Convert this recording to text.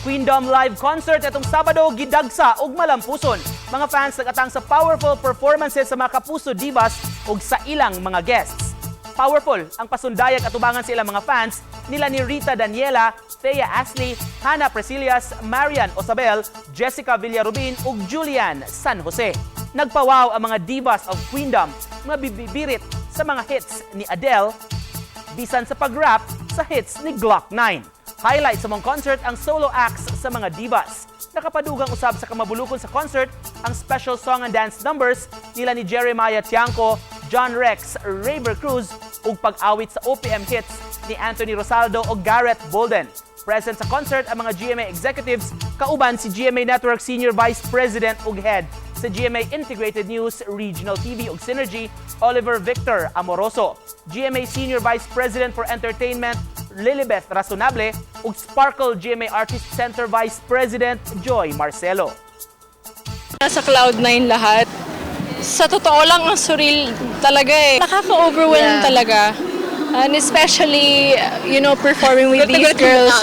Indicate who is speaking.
Speaker 1: Queendom Live Concert atong Sabado gidagsa og malampuson. Mga fans nagatang sa powerful performances sa mga Kapuso divas ug sa ilang mga guests. Powerful ang pasundayag atubangan sa ilang mga fans nila ni Rita Daniela, Thea Ashley, Hannah Presilias, Marian Osabel, Jessica Villarubin ug Julian San Jose. Nagpawaw ang mga divas of Queendom nga bibibirit sa mga hits ni Adele bisan sa pag-rap sa hits ni Glock 9. Highlight sa maong concert ang solo acts sa mga divas. Nakapadugang usab sa kamabulukon sa concert ang special song and dance numbers nila ni Jeremiah Tiangco, John Rex, Rayver Cruz ug pag-awit sa OPM hits ni Anthony Rosaldo ug Garrett Bolden. Present sa concert ang mga GMA executives kauban si GMA Network Senior Vice President ug Head sa GMA Integrated News, Regional TV ug Synergy, Oliver Victor Amoroso. GMA Senior Vice President for Entertainment, Lilibeth Rasonable, ug Sparkle GMA Artist Center Vice President Joy Marcelo.
Speaker 2: Nasa cloud nine lahat. Sa totoo lang, ang surreal talaga eh. Nakaka-overwhelm talaga. And especially, performing with these girls.